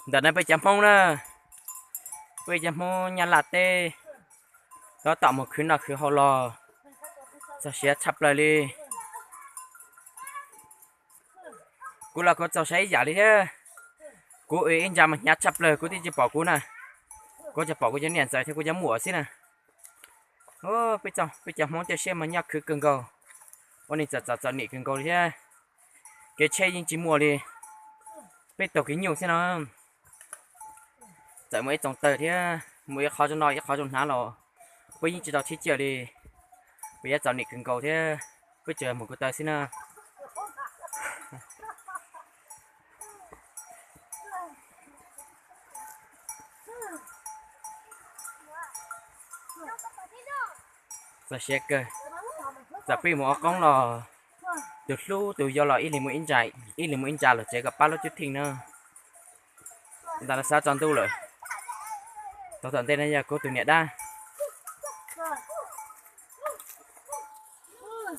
Ntawm no peb cov Hmoob na, peb cov Hmoob Nyab Laj teb, tab tom mus khwv noj khwv haus los txog siav tshaj plaws li. Kuv los kuv txaus siab ib yam li thiab. Kuv ib ntsa mas hnyav tshaj plaws kuv twb tsis pom kuv na. Kuv tsuas pom kuv cov niam ntxawm thiab kuv cov muam xwb na. Peb cov Hmoob cia siab mas nyob khwv kawg nkaus, ua neej txom txom nyem kawg nkaus li thiab. Kev tsheb yeej tsis muaj li, peb taug kev nyuj xwb no. Txawm muaj ib txoos taw thiab muaj ib qho zoo noj ib qho zoo hnav los peb yeej tsis tau chib ciaj li. Peb yuav txom nyem kawg nkaus thiab, peb tsuas mus kuv taw xwb na. Txaus siab kawg, txawm peb mus ua qoob los tus hlub tus yau los ib leeg mus ib ntsa los tsev kom pab lub cub theej na. Ntawm no xav tsaus ntuj lawm. Tau tom ntej no yog kuv tus niam dab,